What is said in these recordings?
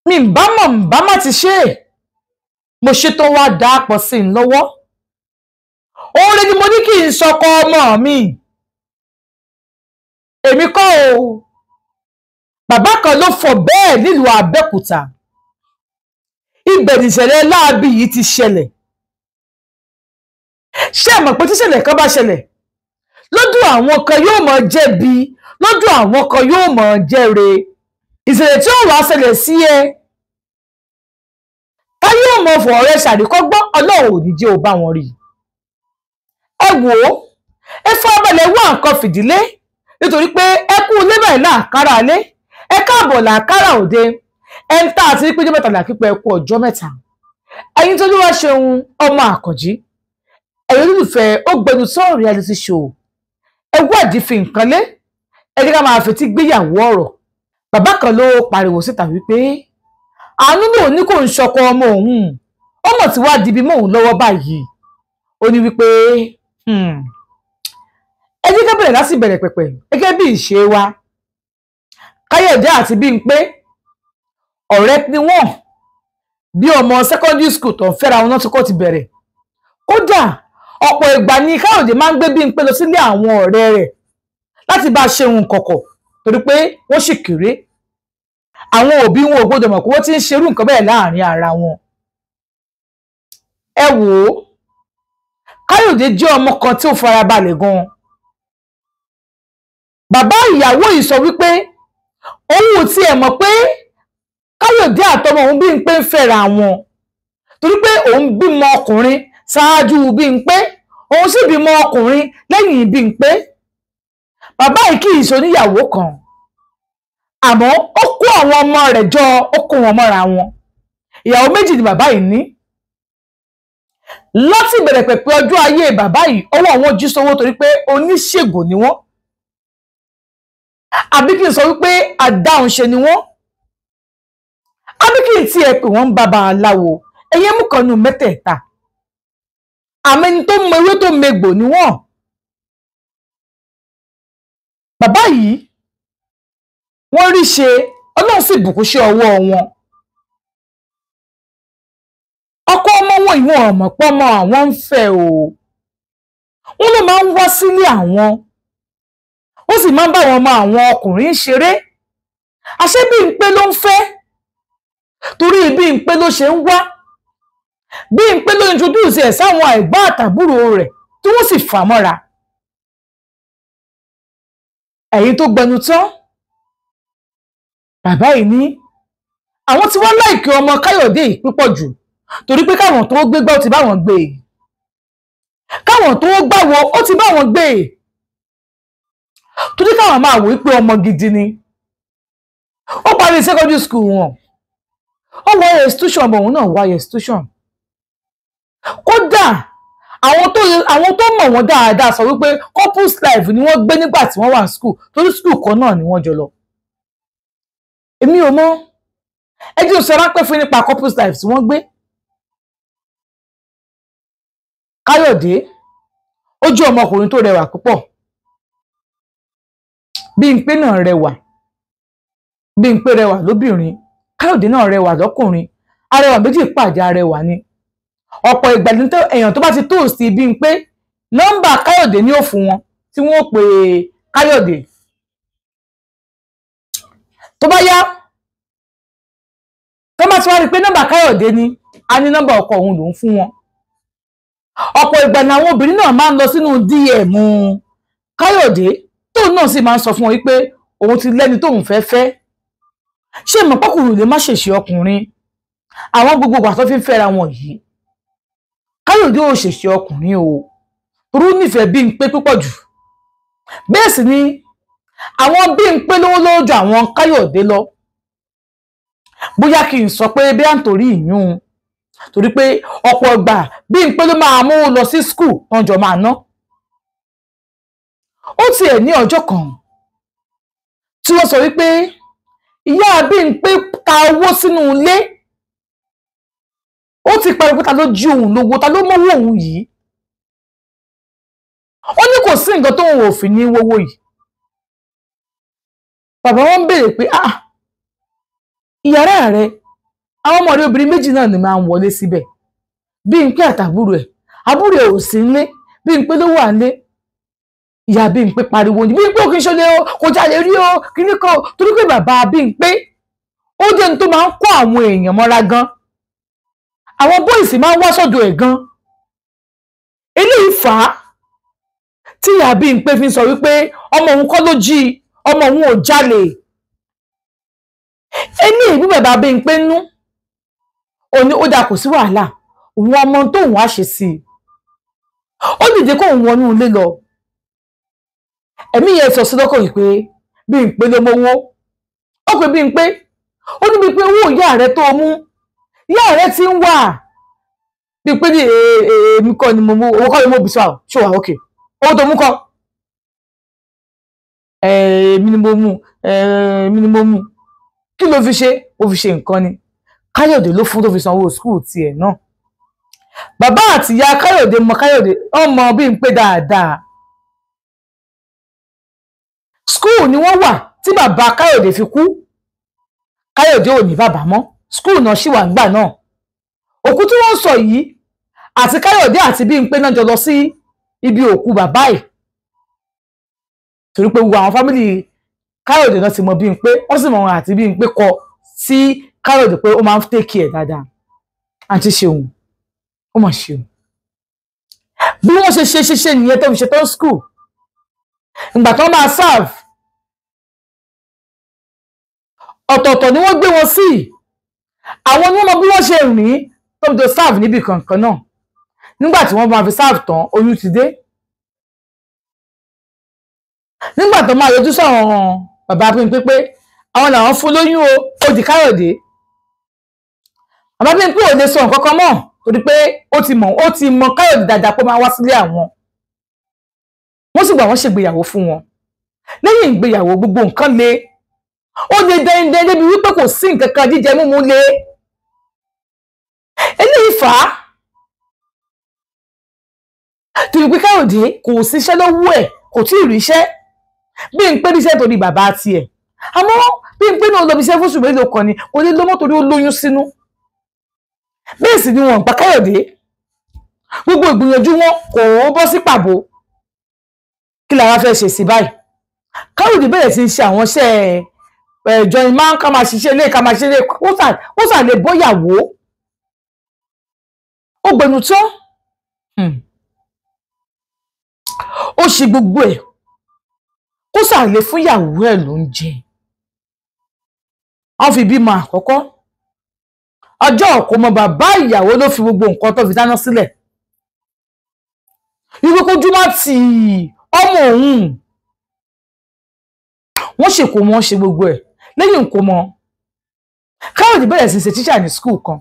Mi ń bá mọ̀ ń bá má ti ṣe é, mo ṣe tó wá dà á pọ̀ sí i lọ́wọ́. Oore ni mo ní kí n sọkọ ọmọ mi. Èmi kọ́ o, bàbá kan ló fọ bẹ́ẹ̀ nílùú Abẹ́òkúta. Ibẹ̀ nìṣẹ̀lẹ̀ láabi yìí ti ṣẹlẹ̀. Ṣé ẹ mọ̀ pé tíṣẹ̀lẹ̀ kan bá ṣẹlẹ̀, lọ́dún àwọn kan yóò mọ̀ jẹ̀bi, lọ́dún àwọn kan yóò mọ̀ jẹ́re. Ìṣẹ̀lẹ̀ tí ó wàá ṣẹlẹ̀ sí ẹ, tá yóò mọ̀ fọ̀ ọ̀rẹ́ ṣàríkọ́gbọ́n, Ọlọ́run ò ní jẹ́ o bá wọn rí. Ẹ wò ó, ẹ farabalẹ̀ wá nǹkan fìdílé, nítorí pé ẹ kú ilé báyìí làákàrà alé, ẹ káàbọ̀ làákàrà òde. Ẹ ń tà àti péjọ mẹ́ta làkípẹ́, ẹ kú ọjọ́ mẹ́ta. Ẹ̀yin tó ní wá ṣeun ọmọ Àkànjí, ẹ̀yin olólùfẹ́ ó gbẹnu sọ̀rọ̀ reality show, ẹ wádìí fi nǹkan lé, ẹ ní ká máa fetí gbéyàwó ọ̀rọ̀. Bàbá kan ló pariwo síta wípé àánú lòun ní kò ń ṣọkọ ọmọ òun, ọmọ tí wàá dibi mọ́ òun lọ́wọ́ báyìí. Ó ní wípé ẹ jẹ́ ká bẹ̀rẹ̀ láti bẹ̀rẹ̀ pẹ̀pẹ̀ gẹ́gẹ́ bí ìṣe wa. Káyọ̀dé àti Bímpé ọ̀rẹ́ ni wọ́n, bí ọmọ secondary school tó ń fẹ́ra wọn náà ti kọ́ ti bẹ̀rẹ̀. Kódà ọ̀pọ̀ ìgbà ni Káyọ̀dé máa ń gbé Bímpé lọ sílé àwọn ọ̀rẹ́ rẹ̀ láti bá a ṣe ohun kọ̀kọ̀, torí pé wọ́n sì kéré. Àwọn òbí wọn ò gbọdọ̀ mọ̀ pé wọ́n ti ń ṣerú nǹkan bẹ́ẹ̀ láàrin ara wọn. Ẹ wò ó, Káyọ̀dé jẹ́ ọmọ kan tí ó farabalẹ̀ gan-an. Bàbá ìyàwó yìí sọ wípé òun ò tiẹ̀ mọ̀ pé Káyọ̀dé àtọmọ òun Bímpé ń fẹ́ra wọn, torí pé òun bímọ ọkùnrin ṣáájú Bímpé, òun sì bímọ ọkùnrin lẹ́yìn Bímpé. Bàbá yìí kì í ṣe oníyàwó kan, àmọ́ ó kó àwọn ọmọ rẹ̀ jọ, ó kó wọn mọ́ra wọn. Ìyàwó méjì ni bàbá yìí ní. Láti ìbẹ̀rẹ̀ pẹ̀pẹ̀ ọjọ́ ayé bàbá yìí, ọwọ́ wọn jí sówó torí pé oníṣègùn ni wọ́n, àbí kí n sọ wípé àdáhùnṣe ni wọ́n, àbí kí n tiẹ̀ pè wọ́n bàbá aláwo. Ẹ̀yẹ́ mú kan nù mẹ́tẹ̀ẹ̀ta, àmọ́ ẹni tó mọ ewé tó megbò ni wọ́n. Bàbá yìí wọ́n rí ṣe, Ọlọ́run sì bùkún sí ọwọ́ wọn. Ọkọ ọmọ wọn ìwọ̀n ọmọ pọ́mọ àwọn ń fẹ́ o, wọ́n ló máa ń wá sílé àwọn, ó sì máa ń bá àwọn ọmọ àwọn ọkùnrin ṣeré. Àṣé Bímpé ló ń fẹ́, torí Bímpé ló ṣe ń wá. Bímpé ló introduce ẹ̀ sáwọn ẹ̀gbọ́n àtàbúrò rẹ̀ tí wọ́n sì fà mọ́ra. Ẹ̀yin tó gbẹnu tán, bàbá yìí ní àwọn tí wọ́n láìkí ọmọ Káyọ̀dé yìí púpọ̀ jù, torí pé káwọn tó gbégbá ó ti bá wọn gbé e, káwọn tó gbáwo ó ti bá wọn gbé e, torí káwọn máa wò wípé ọmọ gidi ni. Ó parí secondary school wọn, ó wọ institution, ọmọ òun náà wọ institution. Kódà àwọn tó mọ̀ wọ́n dáadáa sọ wípé couples life ni wọ́n gbé nígbà tí wọ́n wà ní school, torí school kan náà ni wọ́n jọ lọ. Èmi ò mọ̀, ẹ jẹ́ sọ ráńpẹ́ fún nípa couples life tí wọ́n gbé. Káyọ̀dé ó jẹ́ ọmọkùnrin tó rẹwà púpọ̀. Bímpé náà rẹwà, Bímpé rẹwà lóbìnrin, Káyọ̀dé náà rẹwà lọ́kùnrin. Arẹwà méjì pàdé arẹwà ni. Ọ̀pọ̀ ìgbà ní èèyàn tó bá ti tóòsì Bímpé, nọ́mbà Káyọ̀dé ni ó fún wọn tí wọ́n pè Káyọ̀dé. Tó bá yá, tó bá ti wá rí pé nọ́mbà Káyọ̀dé ni, a ní nọ́mbà ọkọ òun lòún fún wọn. Ọ̀pọ̀ ìgbà ni àwọn obìnrin náà máa ń lọ sínú DM Káyọ̀dé, tóun náà sì máa ń sọ fún wọn wípé òun ti lẹ́ni tóun fẹ́ fẹ́. Ṣé ìmọ̀ pọ́kùnrin lè má ṣèṣe ọkùnrin? Àwọn gbogbo ìgbà tó fi ń fẹ́ra wọn yìí, Káyọ̀dé ò ṣèṣe ọkùnrin o, torí ó nífẹ̀ẹ́ Bímpé púpọ̀ jù. Bẹ́ẹ̀ sì ni àwọn Bímpé lówó lówó ju àwọn Káyọ̀dé lọ. Bóyá kí n sọ pé bí à ń torí ìyún, torí pé ọ̀pọ̀ ìgbà Bímpé ló máa mú lọ sí school tán jọ máa ná. Ó tiẹ̀ ní ọjọ́ kan tí wọ́n sọ wípé ìyá Bímpé ta owó sínú ilé. Ó ti pariwo pé ta ló jí òun lówó, ta ló mọ́wọ́ òun yìí. Ó ní kò sí nǹkan tóun ò fi ní wówó yìí. Bàbá wọn ń béèrè pé ah, ìyàrá rẹ Àwọn ọmọ rẹ̀ obìnrin méjì náà ni máa ń wọlé síbẹ̀. Bímpé àtàbúrò ẹ̀, àbúrò ẹ̀ ò sí nílé, Bímpé ló wà nílé. Ìyá Bímpé pariwo ní Bímpé ò kí n ṣọlẹ̀ o, kò jalè rí o, kíní kan, torí pé bàbá Bímpé ó jẹ́ ní tó máa ń kó àwọn èèyàn mọ́ra gan. Àwọn bóìsì máa ń wá sọ́dọ̀ ẹ̀ gan. Eléyìí fà á tí ìyá Bímpé fi ń sọ wípé ọmọ òun kọ́ ló jí, ọmọ òun ò jalè. Eléyìí bí bàbá Bímpé nú, òní ó dà kò sí wàhálà, òun ọmọ tóun á ṣe sí i. Ó dìde kóun wọnú ilé lọ. Ẹ̀mí yẹn sọ sí lọ́kàn yìí pé Bímpé ló mówó. Ó pè Bímpé, ó ní Bímpé owó ìyá rẹ tó mú, ìyá rẹ ti ń wà. Bímpé ní èmi kọ́ ni mo mú, owó kọ́ ni mo bì sọ, ṣó wà ókè, owó tó mú kọ́. Èmi ni mo mú, èmi ni mo mú. Kí ló fi ṣe? Ó fi ṣe nǹkan ni. Káyọ̀dé ló fún tó fi sanwó skul tiẹ̀ náà. Bàbá àti ìyá Káyọ̀dé mọ Káyọ̀dé, wọ́n mọ Bímpé dáadáa. Skul ni wọ́n wà tí bàbá Káyọ̀dé fi kú. Káyọ̀dé ò ní bàbá mọ́, skul náà ṣì wà nígbà náà. Òkú tí wọ́n sọ yìí àti Káyọ̀dé àti Bímpé náà jọ lọ sí ibi òkú bàbá ẹ̀. Torí pé gbogbo àwọn fámìlì Káyọ̀dé náà ti mọ Bímpé, wọ́n sì mọ wọn àti Bímpé kọ sí Káyọ̀dé pé ó máa ń take care dáadáa. Àǹtí Ṣeun, ó mà ṣeun. Bí wọ́n ṣe ṣe ṣe nìyẹn tó fi ṣe tán skul. Ìgbà tó máa serve, ọ̀tọ̀ọ̀tọ̀ ni wọ́n gbé wọn sí. Àwọn ni wọ́n mọ bí wọ́n ṣe rìn tó fi tó serve níbi kankan náà. Nígbà tí wọ́n máa fi serve tán, oyún ti dé. Nígbà tó máa yọjú sọ̀rọ̀ bàbá Bímpé pé àwọn làwọn fún lóyún o, ó di Káyọ̀dé. Bàbá Bímpé ò lè sọ nǹkan kan mọ́ torí pé ó ti mọ Káyọ̀dé dáadáa pé ó máa wá sílé àwọn. Wọ́n sì gbà wọ́n ṣègbéyàwó fún wọn. Lẹ́yìn ìgbéyàwó gbogbo nǹkan le. Ó le dẹ́ndẹ́n débi wípé kò sí nǹkan kan, jíjẹ múmu le. Eléyìí fà á torí pé Káyọ̀dé kò síṣẹ́ lọ́wọ́ ẹ̀, kò tí ì ríṣẹ́. Bímpé ríṣẹ́ torí bàbá tiẹ̀. Àmọ́ Bímpé náà lọ bí iṣẹ́ fóṣù mélòó kan ni, kò lè lọ́mọ́ torí ó lóyún sínú. Bẹ́ẹ̀ sì ni wọ́n pa Káyọ̀dé. Gbogbo ìgbìyànjú wọn kò bọ́ sí pàbó. Kí làwa fẹ́ ṣe sí báyìí? Káyọ̀dé bẹ̀rẹ̀ sí í ṣe àwọn iṣẹ́ join man, ká máa ṣiṣẹ́ ilé, ká máa ṣe ilé, ó sà lè bọ́yàwó. Ó gbẹnu tán. Ó ṣe gbogbo ẹ̀ kó sà lè fún ìyàwó ẹ̀ lóúnjẹ. Wọ́n fi bímọ àkọ́kọ́. Ọjọ́ òkú mọ bàbá ìyàwó ló fi gbogbo nǹkan tó fi dáná sílẹ̀. Ìwé kojú má tì ọmọ òun. Wọ́n ṣèkó wọn ṣe gbogbo ẹ̀ lẹ́yìn nǹkó mọ́. Káyọ̀dé bẹ̀rẹ̀ sí ṣe tíṣà ní skul kan.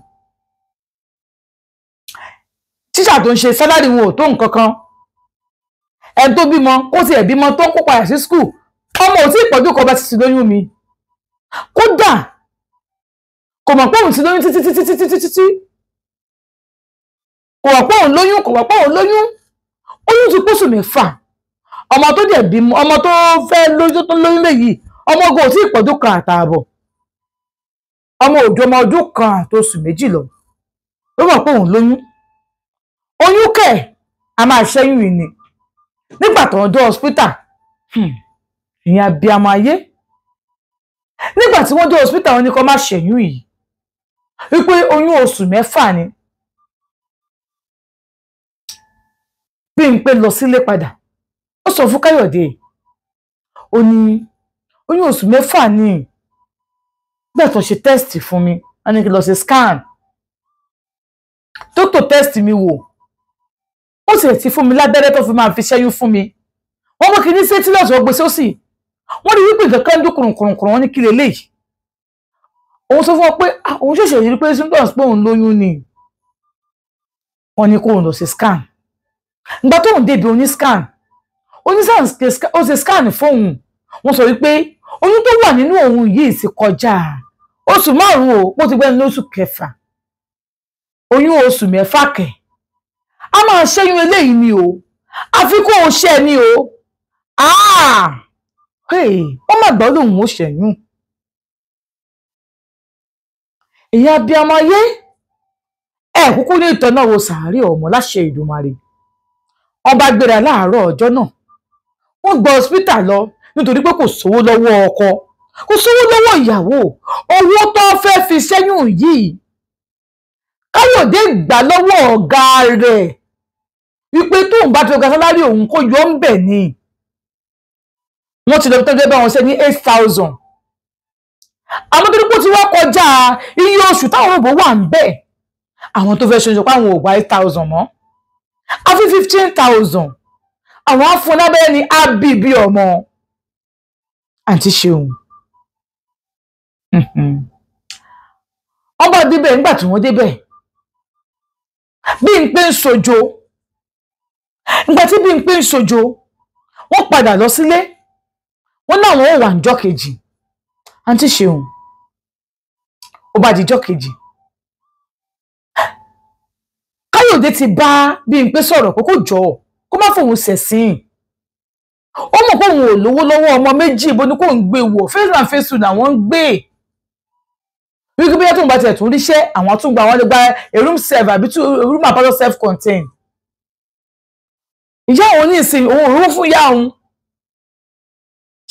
Tíṣà tó ń ṣe sálárì wọn ò tó nǹkan kan. Ẹni tó bímọ kó tiẹ̀ bímọ tó ń kó padà sí skul, ọmọ ò tí ì pọ̀jù kan bá ti ti lóyún mi. Kódà kò mọ̀ pé òun ti lóyún títí títí títí títí. Kò mọ̀ pé òun lóyún, kò mọ̀ pé òun lóyún. Oyún ti pósù mẹ́fà. Ọmọ tó dẹ̀ bímọ, ọmọ tó fẹ́ lóyún tó lóyún léyìí, ọmọ ogun ò tí ì pọ̀jù kan àtààbọ̀. Ọmọ òjò ọmọ ọdún kan àtòṣù méjì lọ. Ó mọ̀ pé òun lóyún. Oyún kẹ̀, a máa ṣẹ́yún yìí ni. Nígbà tó ń dé hospital, ìyẹn abiyamọ ayé. Nígbà tí wọ́n dé hospital, wọ́n ní kó má ṣẹ́yún yìí. Wípé oyún oṣù mẹ́fà ni. Bímpé lọ sílé padà. Ó sọ fún Káyọ̀dé. Ó ní oyún oṣù mẹ́fà ni. Nígbà tó ṣe test fún mi, wọ́n ní kí n lọ ṣe scan. Doctor test mi wò. Ó sì ti fún mi lábẹ́rẹ́ tó fi máa fi ṣẹ́yún fún mi. Wọ́n mú kí ní sétí lọ́sọ̀ gbé sósì. Wọ́n rí wípé nǹkan kan ń dún kùrùnkùrùnkùrùn, wọ́n ní kí leléyìí. Òun sọ fún wọn pé òun ṣẹ̀ṣẹ̀ rí pé symptoms pé òun lóyún ni. Wọ́n ní kóun lọ ṣe scan. Ìgbà tóun débi oní scan, ó ṣe scan fóun. Wọ́n sọ wípé oyún tó wà nínú òun yìí ti kọjá oṣù márùn-ún o, ó ti gbẹ́ni lóṣù kẹfà. Oyún oṣù mẹ́fà kẹ̀. A máa ṣẹ́yún eléyìí ni o, àfi kó o ṣẹ́ ni o. Ó mà gbọ́ lòun ó ṣẹ́yún. Ìyá abiyamọ ayé ẹ kúkú ní ìtọ́ náà wo sàárè ọmọ láṣẹ Ìdùmarè. Wọ́n bá gbéra láàárọ̀ ọjọ́ náà, wọ́n gba hospital lọ nítorí pé kò sówó lọ́wọ́ ọkọ, kò sówó lọ́wọ́ ìyàwó. Owó tó fẹ́ fi ṣẹ́yún yìí, Káyọ̀dé gbà lọ́wọ́ ọ̀gá rẹ̀ wípé tóun bá ti ọ̀gá sálárì òun kó yọ ń bẹ̀ ni. Wọ́n ti lọ tọ́jú ẹgbẹ́ wọn ṣe ní 8,000. Àmọ́ torí pé ó ti wá kọjá iye oṣù táwọn òbó wà ń bẹ̀, àwọn tó fẹ́ ṣe oṣù pé àwọn ò gba 8,000 mọ́, àfi 15,000. Àwọn á fún lábẹ́rẹ́ ní ábí bí ọmọ. Àǹtí Ṣeun, wọ́n bá débẹ̀. Nígbà tí wọ́n débẹ̀, Bímpé ń sojo. Nígbà tí Bímpé ń sojo, wọ́n padà lọ sílé. Wọ́n láwọn ò wà níjọ́ kejì. Àǹtí Ṣeun, ó bá dijọ́ kejì, Káyọ̀dé ti bá Bímpé sọ̀rọ̀ pé kó jọ kó má fòun ṣẹ̀sín. Ó mọ̀ pé òun ò lówó lọ́wọ́, ọmọ méjì ibo ni kò ń gbé wò, face and face làwọn ń gbé. Wípé bóyá tóun bá tiẹ̀ tún ríṣẹ́, àwọn tún gba, àwọn lè gba a room self àbí two room apartment self contained. Ìyá òun ní ìsìn òun ò rówó fún ìyá òun.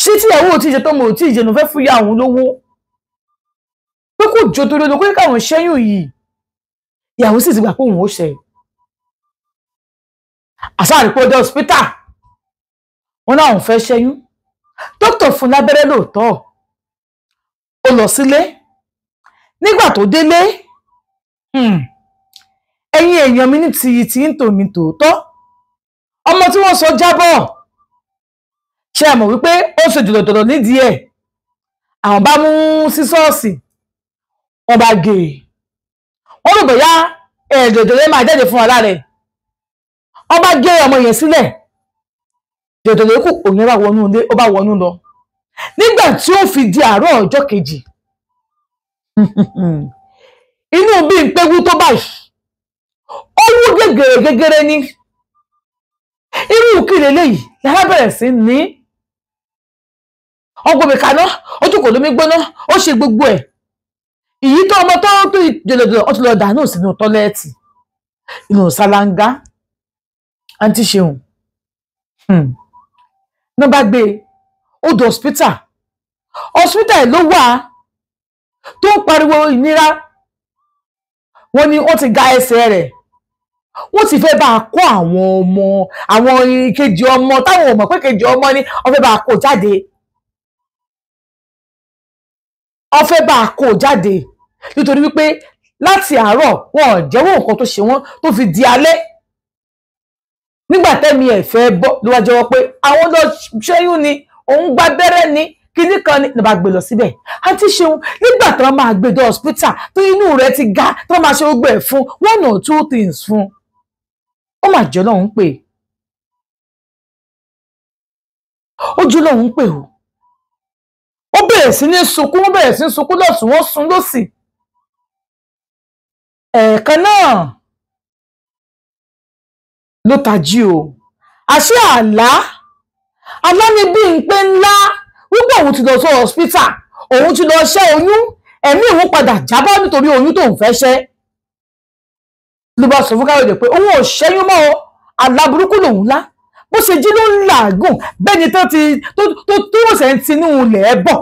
Ṣé tíyàwó ò tí ì jẹ tó mọ̀ ò tí ì jẹnu fẹ́ fún ìyá òun lówó, pé kò jọ torí olóko ní káwọn ṣẹ́yún yìí. Ìyàwó sì ti gbà pé òun ò ṣe. Àṣà àrípò dé hospital, wọn náà òun fẹ́ ṣẹ́yún. Dókítà fún lábẹ́rẹ́ lóòótọ́, ó lọ sílé. Nígbà tó délé, ẹ̀yin èèyàn mi, ní ti tí ń tòmí tòótọ́, ọmọ tí wọ́n sọ jábọ̀. Ṣe é mọ̀ wípé ó ṣe jòlòjòlò nídìí ẹ̀? Àwọn bá mú sísọ́ọ̀sì, wọ́n bá gé e. Wọ́n rò bóyá jòjòló máa jáde fún wa lára ẹ̀. Wọ́n bá gé ọmọ yẹn sílẹ̀, jòjòló kù. Òun bá wọnú ilé, ó bá wọnú lọ. Nígbà tí ó fi di àárọ̀ ọjọ́ kejì, inú Bímpé wú tó báyìí, ó wú gègèrè gègèrè ní irú kí leléyìí. Lára bẹ̀rẹ̀ sí ní ọgbọ̀n mi kaná, ó tún kò lómi gbóná, ó ṣe gbogbo ẹ̀. Ìyí tó ọmọ tó tó jòlòjòlò, ó ti lọ dànù sínú toilet, inú ṣáláńgá. Àǹtí Ṣeun ní bá gbé ó dé hospital. Hospital ló wà tó ń pariwo ìnira. Wọ́n ní ó ti ga ẹsẹ̀ rẹ̀, wọ́n ti fẹ́ bá a kó àwọn ọmọ, àwọn ìkejì ọmọ táwọn ò mọ̀ pé kejì ọmọ ni, wọ́n fẹ́ bá a kó jáde, wọ́n fẹ́ bá a kó jáde, nítorí wípé láti àárọ̀ wọn ò jẹ́wọ́ nǹkan tó ṣe wọ́n tó fi di alẹ́. Nígbà tẹ́mi ẹ̀ fẹ́ bọ́ ló wá jẹ́wọ́ pé àwọn lọ ṣẹ́yún ni, òun gba abẹ́rẹ́ ni, kinní kan ni. Ní bá gbé lọ síbẹ̀, àǹtí Ṣeun, nígbà tí wọ́n máa gbé dé hospital, tó inú rẹ̀ ti ga, tí wọ́n máa ṣe gbogbo ẹ̀ fún one or two things fún, ó mà jẹ́ lọ́hùn pé ó jẹ́ lọ́hùn pé o. Ó bẹ̀rẹ̀ sí ní sunkún, ó bẹ̀rẹ̀ sí ní sunkún lọ́tùn, wọ́n sun lọ́sì. Ẹ̀ẹ̀kan náà ló tají o. Àṣé àlá àlá ni Bímpé ńlá wípé òun ti lọ sí hospital, òun ti lọ ṣẹ́ oyún, ẹ̀mí òun padà jábọ́ nítorí oyún tóun fẹ́ ṣẹ́. Ló bá sọ fún Káyọ̀dé pé òun ò ṣẹ́yún mọ́ o, àlá burúkú lòun lá. Bó ṣe jí ló ń làágùn bẹ́ẹ̀ ni tó ti tó tó tó ṣẹ̀ ń tinú ilẹ̀ bọ̀.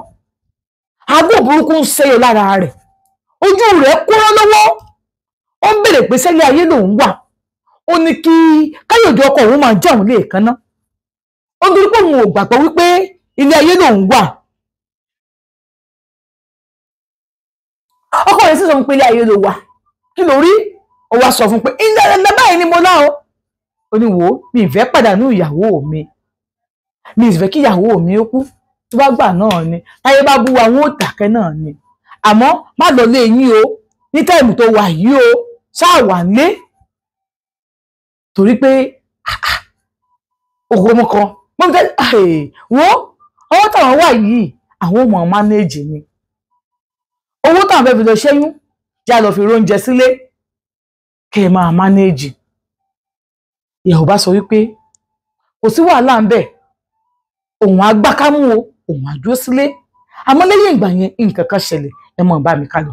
Àgọ́ burúkú ń ṣẹ́yọ lára rẹ̀, ojú rẹ̀ kúrọ́ lọ́wọ́. Ó ń bèrè pé sẹ́lẹ̀ ayé lòun wà. Ó ní kí Káyọ̀dé ọkọ òun máa jẹ́ òun lẹ́ẹ̀kan náà. Ó ń torí pé òun ò gbàgbọ́ wípé ilé ayé lòun wà. Ọkọ rẹ̀ sì sọ fún pé ilé ayé ló wà, kí ló rí? Ó wá sọ fún pé ilé ẹ̀rọ báyìí ni mo lá o. Ó ní wò ó, mi ì fẹ́ pàdánù ìyàwó mi, mi ì fẹ́ kí ìyàwó mi ó kú. Tó bá gbà náà ni táyé bá bú wa, wọn ò dákẹ́ náà ni. Àmọ́ má lọ lé yín o ní time tó wà yìí o, ṣáà wà nílé, torí pé òkú ọmọ kan wọ́n fẹ́ wọ́n. Ọwọ́ táwọn wà yìí, àwọn ọmọ manage ni. Owó táwọn fẹ́ fi lọ ṣẹ́yún, já lọ fi róúnjẹ sílé kẹ́ ẹ máa manage. Ìyàwó bá sọ wípé kò sí wàhálà ń bẹ̀, òun á gbá kámú o, òun á dúró sílé. Àmọ́ lẹ́yìn ìgbà yẹn, nǹkan kan ṣẹlẹ̀. Ẹ mọ̀ bá mi ká lọ.